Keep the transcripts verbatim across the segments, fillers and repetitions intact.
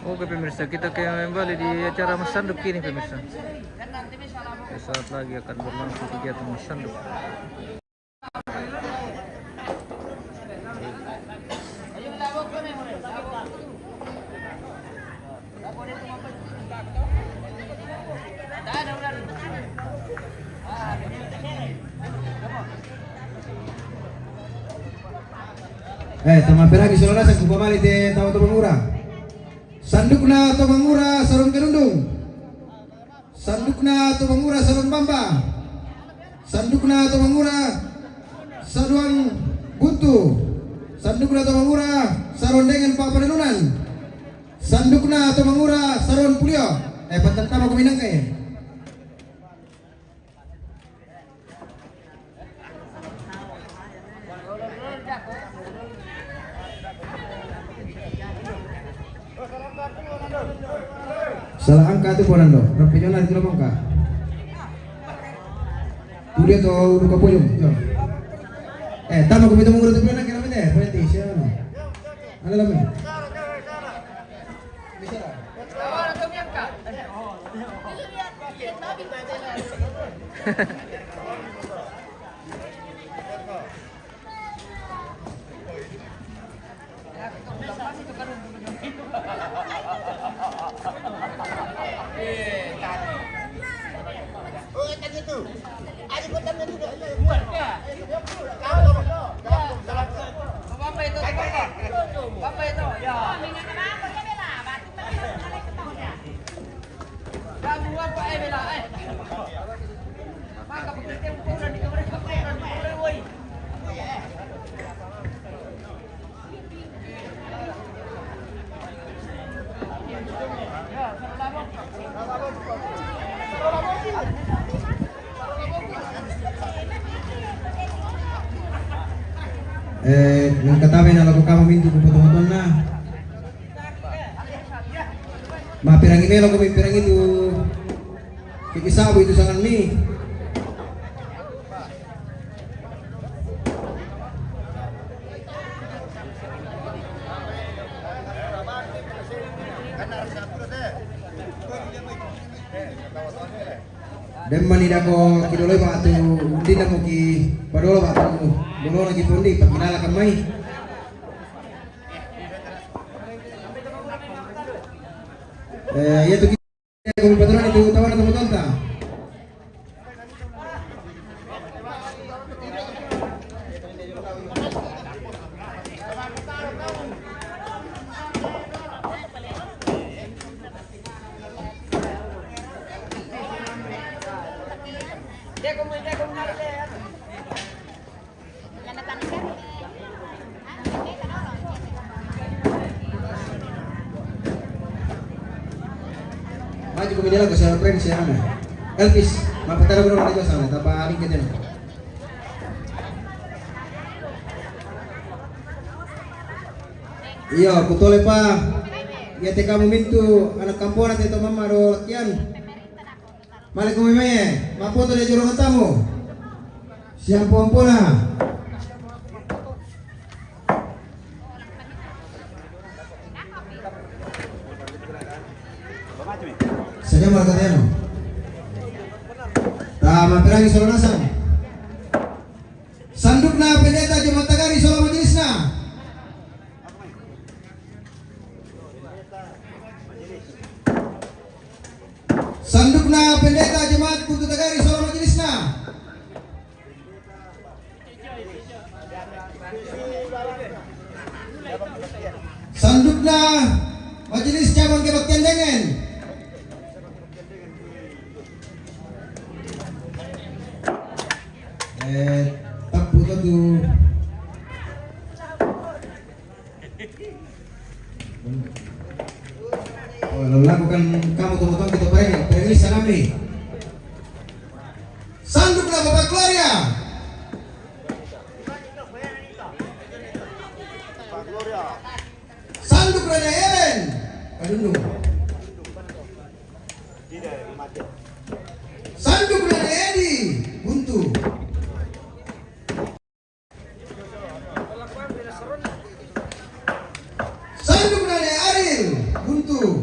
Oke pemirsa, kita kembali di acara masanduk ini pemirsa. Sesaat lagi akan berlangsung kegiatan masanduk. Eh, tama peragi sola rasa ku pamali te tama tobang ura. Sandukna tobang ura sarung kedundung. Sandukna tobang ura sarung bamba. Sandukna tobang ura sarung buntu. Sandukna tobang ura sarung dengan papanenunan. Sandukna tobang ura sarung pulio. Eh, patantama ku minang kaya. Salah angka tu pun ando. Rapi jona di lomong ka. Kuliah tu buka pojong. Yo. Eh, tama ku minta mengurus tu pun nak kena minta. Pasti siapa? Ada lama. Eh, nang katabe na lako kama mintu ku potong-potong na. Ma pirangi melo ko mi pirangi tu. Kiki sabu itu sangan mi. Demma ni dako kidoloi batu, undi damo ki padolo batu, dolo lagi pundi, pagkilala kamai. Eh, iya tu kita, kami paturan itu tawana tama tonta. Maju ko mi dela ko sa friend siya na. Elvis, mapatara ko na sa na, tapa aling kita na. Iyo, kutole pa. Iya te kamu mintu anak kampona te to mama do kian. Mali ko meme, mapoto de jurong tamu. Siampu-ampuna. Saja markateno. Tama pirangi solo nasang. Sandukna pendeta Jemaat Tagari solo majelisna. Sandukna pendeta Jemaat Buntu Tagari solo majelisna. Sandukna Majelis Cabang Kebaktian Dengen. Eh, tappu tu. Oh, lalu lakukan kamu tunggu-tunggu kita pergi, pergi salami. Sandukna Bapak Gloria. Sandukna Ellen. Kadundung. Sandukna Edi. Buntu. Sandukna Ariel, Buntu.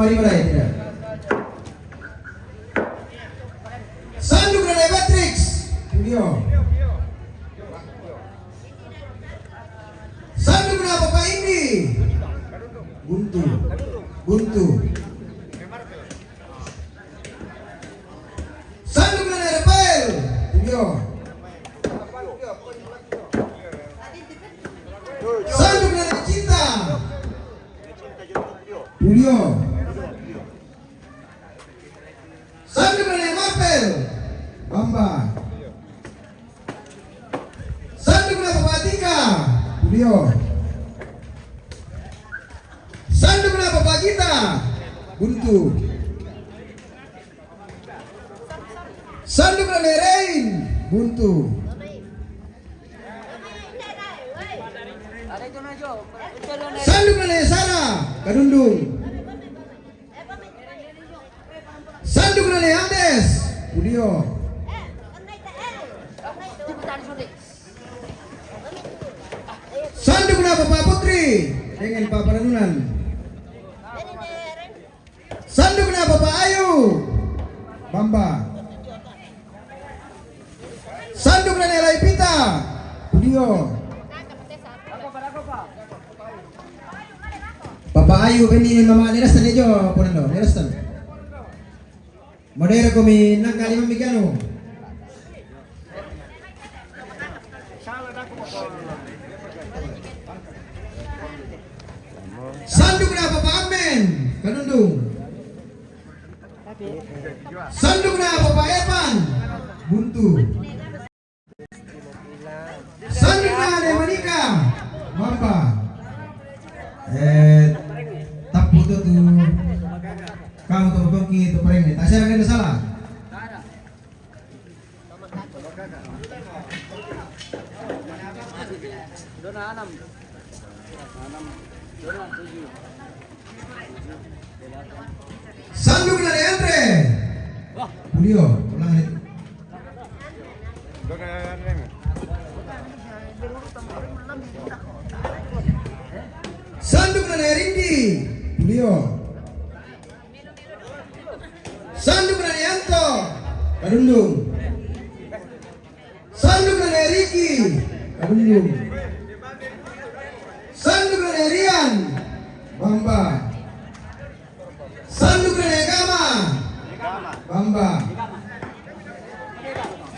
Mari, mari, tidak. Sanduk Nene Beatrix. Pulio. Sanduk Nene Papa Indi. Buntu. Buntu. Sanduk Nene Rafael. Pulio. Sanduk Nene Cinta. Pulio. Sanduk Nene Mapel. Bamba. Sanduk Nene Papa Tika. Pulio. Sanduk Nene Papa Gita. Buntu. Sanduk Nene Rein. Buntu. Sanduk Nene Sara. Kadundung. Sanduk Nene Andes. Pulio. Sanduk Nene Papa Putri. Dengan Papa Ranunan. Sanduk Nene Papa Ayu. Bamba. Sanduk Nene Laipita. Pulio. Papa Ayu, beni mama, nerastan jo, ponando, nerastan. Modera komi nangka lima mikanu. Sanduk Nene Papa Amen. Kadundung. Sanduk Nene Papa Evan. Buntu. Sanduk Nene Manika. Bamba. Eh, tapu tu tu. Kamu tu betul ki tu paling ni. Tak saya kena salah. Sanduk Nene Andre. Pulio, ulang ni. Sanduk Nene Rindi. Pulio. Sanduk Nene Anto. Kadundung. Sanduk Nene Riki. Kadundung. Sanduk Nene Rian. Bamba. Sanduk Nene Gama. Bamba.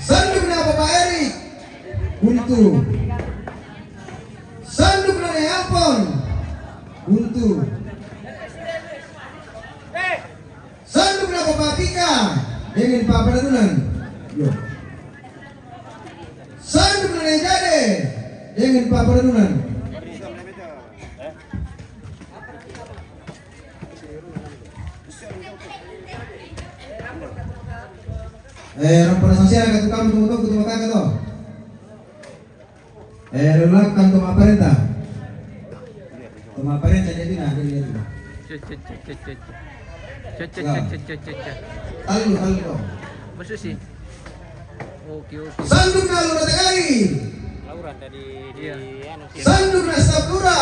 Sanduk Nene Papa Erik. Buntu. Sanduk Nene Alpon. Buntu. Sanduk Nene Papa Pika. Dengan Papa Ranunan. Yo. Sanduk Nene Jade. Dengan Papa Ranunan. Eh, orang pada sosial, kata kamu, tunggu, tunggu, tunggu, kakak, tuh. Eh, lakukan toma parenta. Toma parenta jadi, nah, jadi, jadi. Cek, cek, cek, cek, cek. Cek, cek, cek, cek, cek, cek. Talu, talu, tuh. Masuk sih. Oke, oke. Sanduk Nene Laura Tegari. Laura tadi di, iya, anu sih. Sanduk Nene Staf Lura.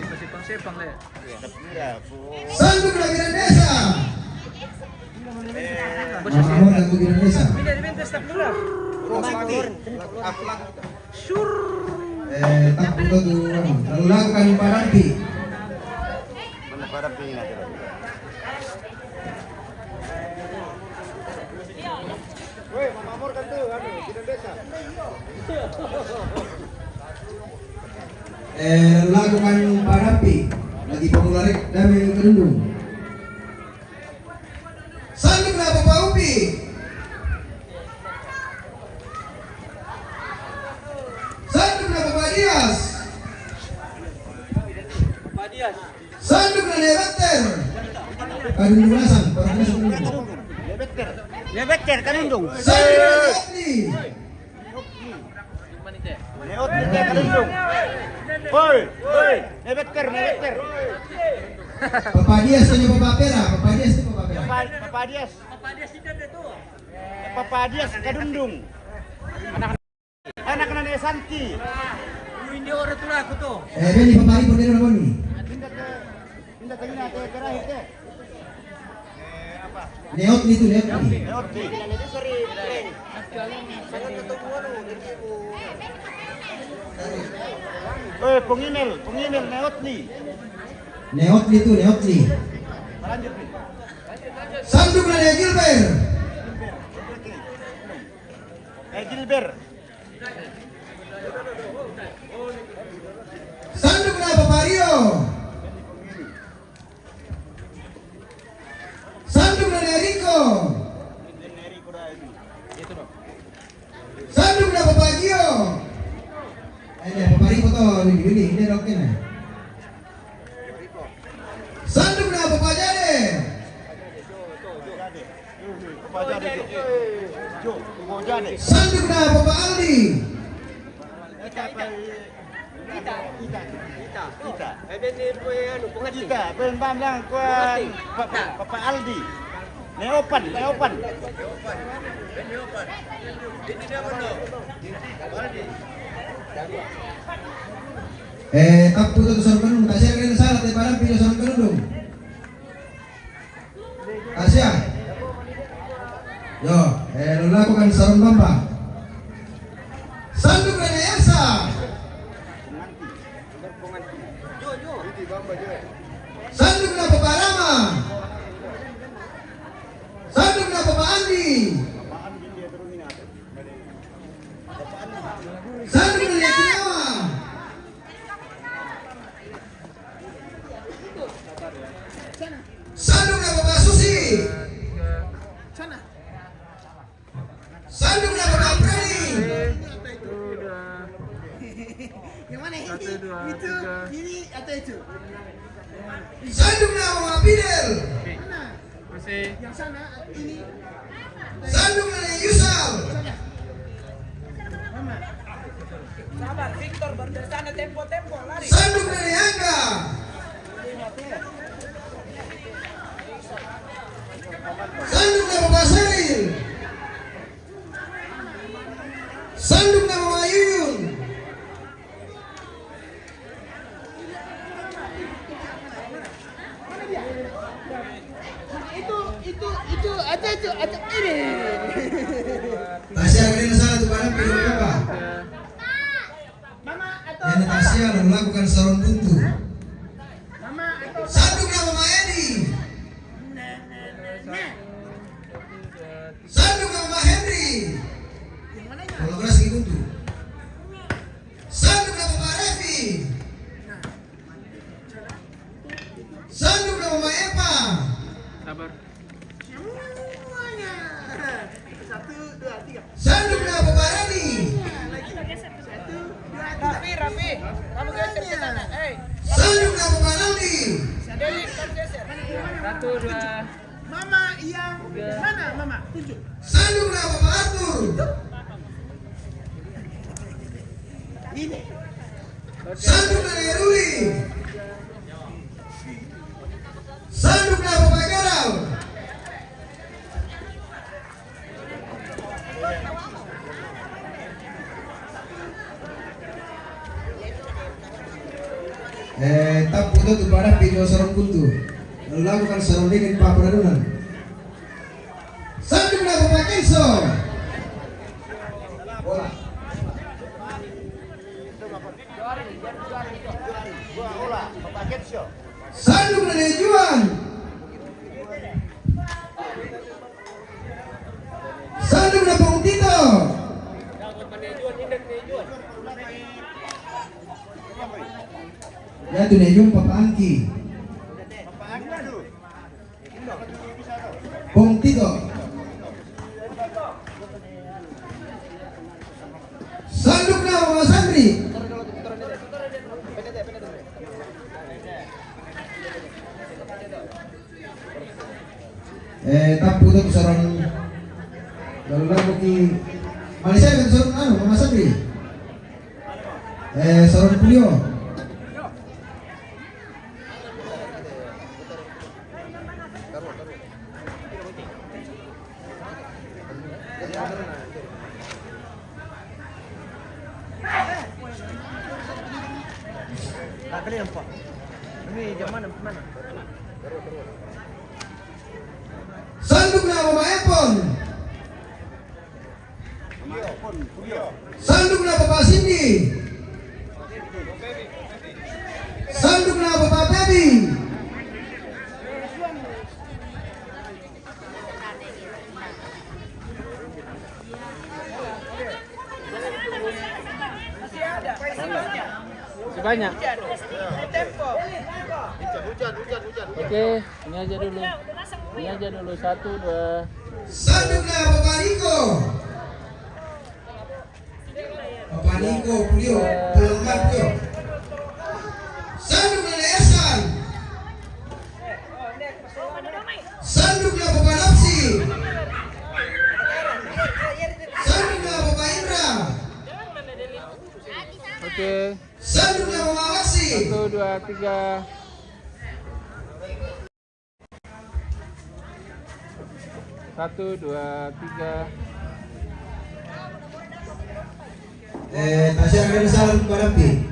Di Pasipang-Sepang, le. Sanduk Nene Biran Desa. Bos, Mama Mor dan Biran Desa. Pindah di Bentes, tak benar. Sur. Eh, tak betul tu, anu. Lalu lakukan Parampi. Mana Parampi ini? Woi, Mama Mor kan tu, anu, Biran Desa. Eh, lalu lakukan Parampi. Lagi populer, damai Kadundung. Sanduk Nene Papa Upi. Sanduk Nene Papa Dias. Papa Dias. Sanduk Nene Better. Kadundung Lasang, Kadundung Lasang. Nene Better, Kadundung. Sanduk Nene Yatni. Neot, Neot, Kalendung. Hoi, hoi, nebeter, nebeter. Papa Dias tanya Papa Pera, Papa Dias itu Papa Pera. Papa, Papa Dias. Papa Dias Kadundung. Anak, anak Nene Santi. Ini orang tua aku tuh. Eh, beni Papa Ri, bendera nama ni. Pindah ke, pindah ke ini, ke terakhir, ke. Neotli tu, Neotli. Neotli. Oi, pengimel, pengimel, Neotli. Neotli tu, Neotli. Lanjut, Pi. Sanduk na Gilbert. Eh, Gilbert. Sanduk na Papa Rio. Sanduk na Rico. Sanduk na Papa Gio. Eh, Papa Rico to, ini, ini, ini, oke, nah. Sanduk na Papa Jade. Sanduk na Papa Aldi. Kita, kita, kita. Kita, pen bang, bang, kuat. Papa Aldi. Neopan, Neopan. Eh, tapu tu sarong kanundung, tasea kena sala, te barang pija sarong kanundung. Tasea. Yo, eh, lo lakukan sarong bamba. Sanduk na Esa. Sanduk na Papa Rama. Sanduk na Papa Andi. Sanduk na Yatiawa. Sanduk na Papa Susi. Sanduk na Papa Freddy. Yang mana ini? Itu, ini atau itu? Sanduk na Mama Fidel. Masih. Yang sana, ini. Sanduk na Yusal. Sabar, Victor, baru dari sana, tempo, tempo, lari. Sanduk na Angga. Sanduk na Papa Seril. Sanduk na Mama Yuyun. Itu, itu, itu, ada itu, ada ini. Tasea kena sala tu barang pija bamba. Mama atau Papa? Tasea lo lakukan sarong buntu. Mama atau Papa? Sanduk na Mama Edi. Nah, nah, nah, nah. Sanduk na Mama Henry. Yang mananya? Kolaborasi buntu. Sanduk na Papa Refi. Sanduk na Mama Epa. Sabar. Semuanya. Satu, dua, tiga. Sanduk na Papa Rani. Lagi. Satu, dua, tiga. Rapi, rapi. Kamu geser ke sana. Eh. Sanduk na Papa Rani. Dewi, kamu geser. Satu, dua. Mama yang mana, Mama? Tunjuk. Sanduk na Papa Arthur. Ini. Sanduk na Ruli. Sanduk na Papa Gerald. Eh, tapu tu tu barang pija sarong buntu. Lakukan sarong dingin pa perenungan. Sanduk na Papa Kenso. Bola. Sanduk na Nejuan. Sanduk na Pong Tito. Ya tu Nejuan Papa Angki. Pong Tito. Sanduk na Mama Sandri. Eh, tapu tu sarong. Lalu lalu ki Malaysia kan sarong anu, Mama Sandri. Eh, sarong Julio. Tak boleh nampak. Ini jam mana, mana? Sanduk na Bapak Sindi. Sanduk na Bapak Pebi. Masih banyak. Oke, ini aja dulu. Ini aja dulu. Satu, dua. Sanduk na Bapak Riko. Bapak Niko, Pulio, Pulangkat, Pulio. Sanduk na Esan. Sanduk na Bapak Napsi. Sanduk na Bapak Indra. Oke. Sanduk na Bapak Waksi. Satu, dua, tiga. Satu, dua, tiga. Eh, Tasya, ada salam kepada Pi.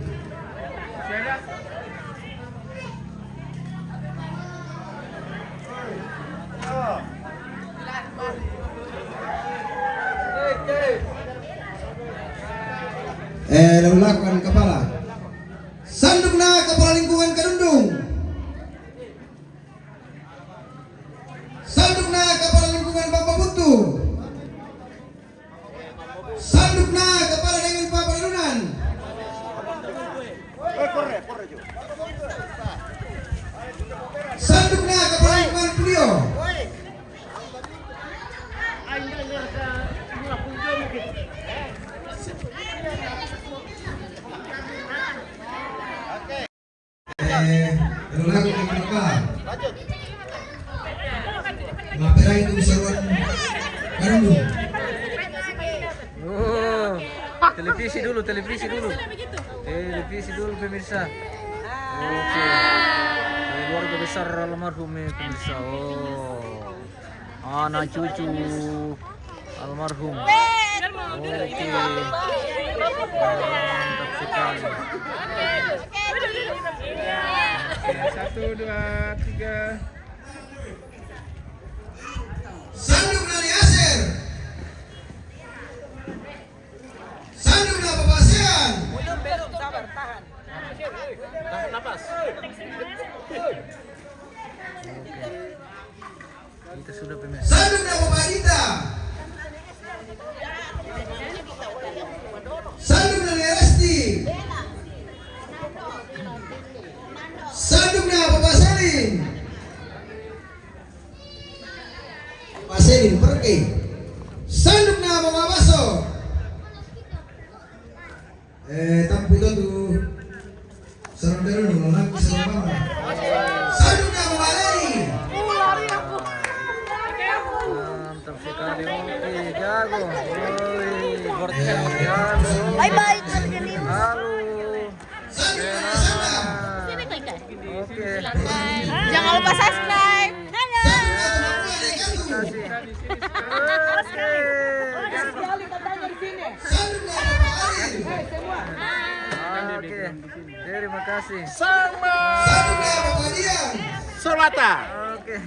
Eh, lalu lakukan kepala. Sanduk na Kepala Lingkungan Kadundung. Sanduk na Kepala Lingkungan Bambabutu. Sanduk na Kepala Dengan Papadalunan. Sanduk na Kepala Lingkungan Pulio. Eh, lagu yang apa? Ngapain itu seruan? Kamu? Oh, televisi dulu, televisi dulu. Televisi dulu, pemirsa. Oke. Keluarga besar almarhum, ya, pemirsa. Oh. Anak cucu almarhum. Oke. Mantap sekali. Oke, satu, dua, tiga. Sanduk na Yasir. Sanduk na Bapak Sean. Belum, belum, sabar, tahan. Tahan napas. Kita sudah, pemirsa. Sanduk na Bapak Dita. Sanduk na Resti. Sanduk na Bapak Selin. Bapak Selin pergi. Sanduk na Bapak Baso. Eh, tampu itu tu. Sarang terus, lagi sarang bawah. Sanduk na Bapak Leni. Mantap sekali, oke, jago. Woi, Bortel jago. Bye bye, Bortel. Halo. Sanduk na Sandra. Sini, Kak. Oke. Jangan lupa subscribe. Halo. Oke. Oke. Terima kasih. Sama. Solata. Oke.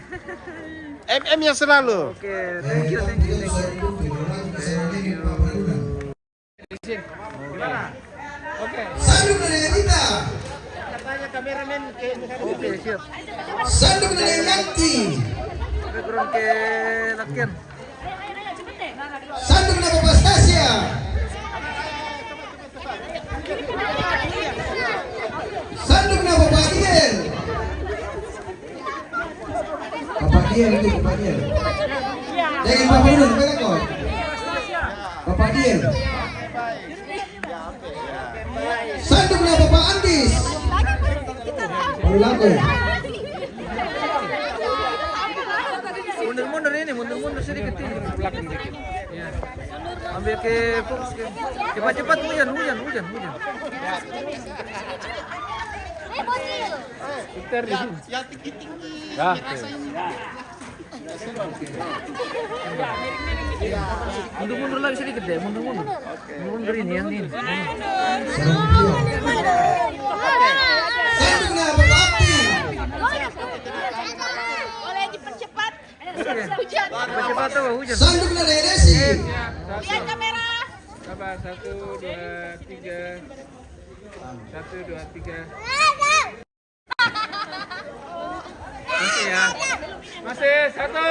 M M yang selalu. Oke, thank you, thank you, thank you. Gimana? Oke. Sanduk na Renita. Katanya kameramen ke. Oke, siap. Sanduk na Renanti. Background ke Lakian. Sanduk na Bapak Stasia. Sanduk na Bapak Diel. Bapak Diel itu, Bapak Diel. Jangan Bapak Diel, beda kok. Bapak Diel. Sanduk na Bapak Andis. Baru laku. Mundur-mundur ini, mundur-mundur sedikit ini. Belakang dikit. Iya. Ambil ke fokus ke. Cepat-cepat, hujan, hujan, hujan, hujan. Sekitar di sini. Yang tinggi-tinggi. Ya. Mundur-mundur lagi sedikit deh, mundur-mundur. Mundur ini, yang ini. Boleh dipercepat. Hujan. Percepat tuh, hujan. Sanduk na Desi. Lihat kamera. Apa? Satu, dua, tiga. Satu, dua, tiga. Masih ya? Masih, satu.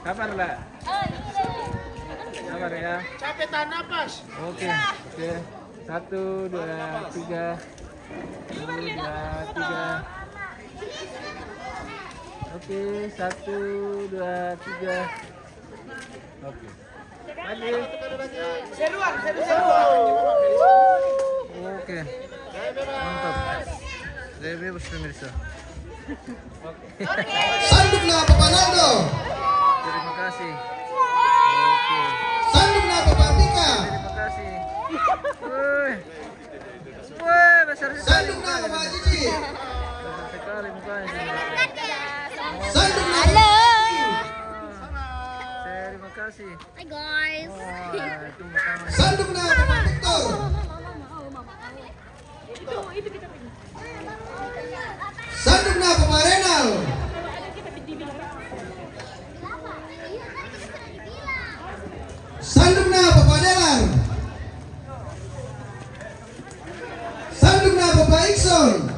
Sabar lah. Sabar ya. Capek, tahan napas. Oke, oke. Satu, dua, tiga. Satu, dua, tiga. Oke, satu, dua, tiga. Oke. Lagi. Seruan, seruan. Oke. Mantap. Saya bebas pemirsa. Sanduk na Papa Naldo. Terima kasih. Oke. Sanduk na Papa Andika. Terima kasih. Woi. Woi, besar sekali. Sanduk na Papa Cici. Besar sekali mukanya. Sanduk na Papa Cici. Terima kasih. Hi, guys. Wah, itu mukanya. Sanduk na Papa Victor. Sanduk na Papa Renal. Sanduk na Papa Delar. Sanduk na Papa Ikson.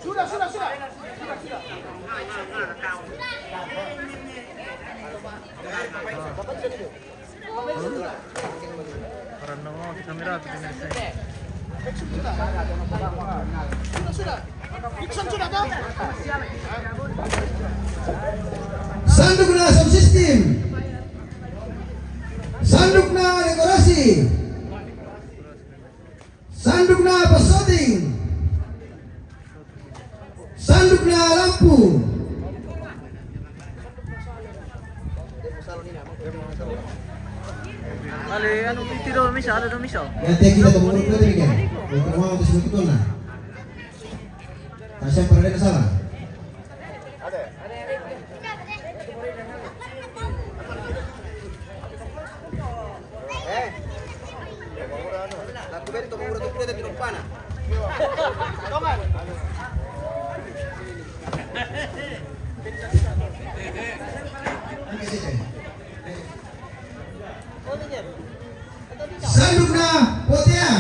Sudah, sudah, sudah. Parang nongol kita merah, kita merah. Sudah, sudah. Iksan sudah, toh? Sanduk na sound system. Sanduk na dekorasi. Sanduk na pasoting. Sanduk na lampu. Ale, anu, itu dong, misal, ada dong, misal. Ya, thank you, teman-teman, kita bikin. Untuk mau, untuk semua itu, nah. Tasya, pernah ada salah? Eh. Laku beri tomang mura tu pura tadi lompana. Tongan. Sanduk na potea.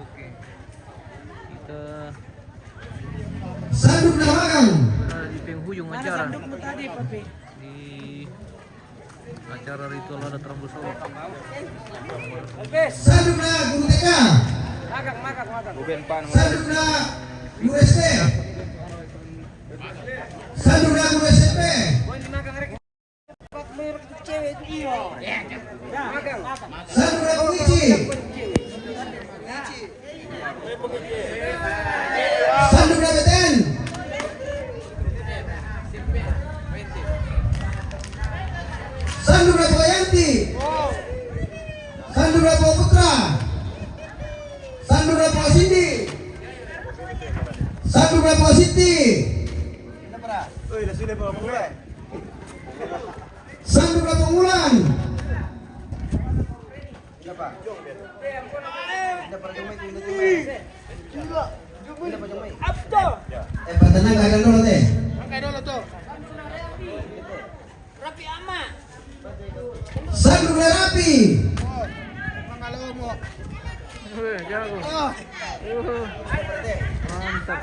Oke. Kita Sanduk na magang. Kita di penghujung acara. Mana sandukmu tadi, Papi? Di acara ritual adat Rambu Solo. Sanduk na guru T K. Magang, magang, magang. Sanduk na guru S D. Sanduk na guru S M P. Sanduk na Kungici. Sanduk na Beten. Sanduk na Poyanti. Sanduk na Putra. Sanduk na Sindi. Sanduk na Siti. Sanduk na Pengulan. Eh, patanang ka dolo te. Sanduk na Rapi. Weh, jago. Mantap.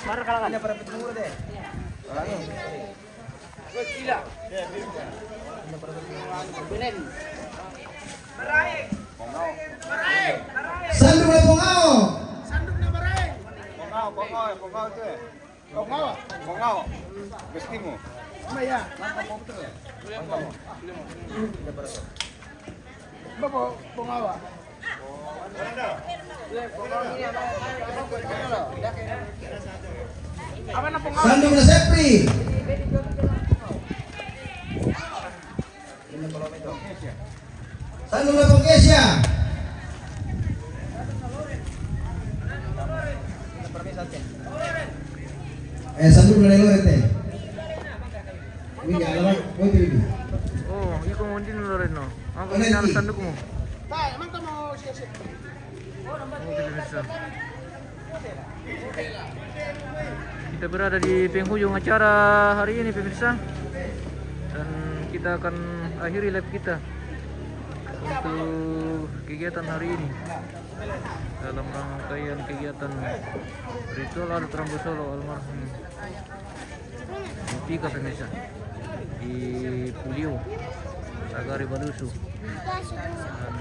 Marah kalangan. Sanduk na Pongao. Pongao, Pongao, Pongao itu. Pongao. Pongao. Bestimu. Apa ya? Bapak Pongao. Sanduk na Sepri. Sanduk na Pongkesia. Eh, sanduk na Lorete. Ini ya, Oh, iko mau di Loreno. Aku kenal sandukmu. Oke, pemirsa. Kita berada di penghujung acara hari ini, pemirsa. Dan kita akan akhiri live kita untuk kegiatan hari ini. Dalam rangkaian kegiatan ritual adat Rambu Solo almarhum Mutika, pemirsa, di Pulio, Sagari Balusu. Dan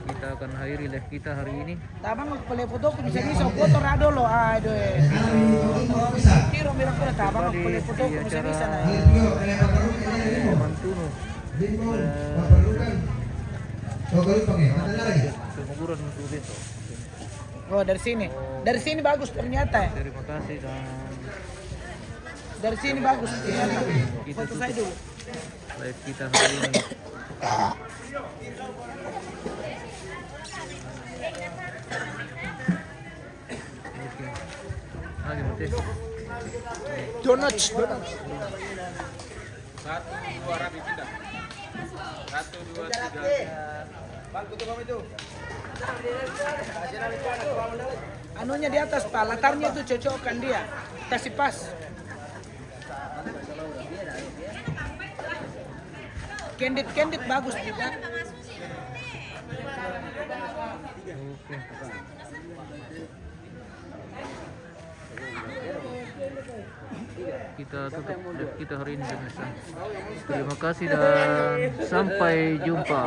kita akan akhiri live kita hari ini. Tabang pele foto ku bisa bisa foto rado lo, aduh. Tiro mira kura tabang pele foto ku bisa bisa na. Mantunu. Penguburan untuk besok. Oh, dari sini. Dari sini bagus ternyata. Terima kasih dan dari sini bagus ternyata. Foto saya dulu. Live kita hari ini. Oke. Lagi, Mati. Donuts, donuts. Satu, dua, rapi kita. Satu, dua, tiga. Anunya di atas, Pak. Latarnya itu cocokkan dia. Kasih pas. Kendit-kendit bagus juga. Oke. Kita tutup live kita hari ini, pemirsa. Terima kasih dan sampai jumpa.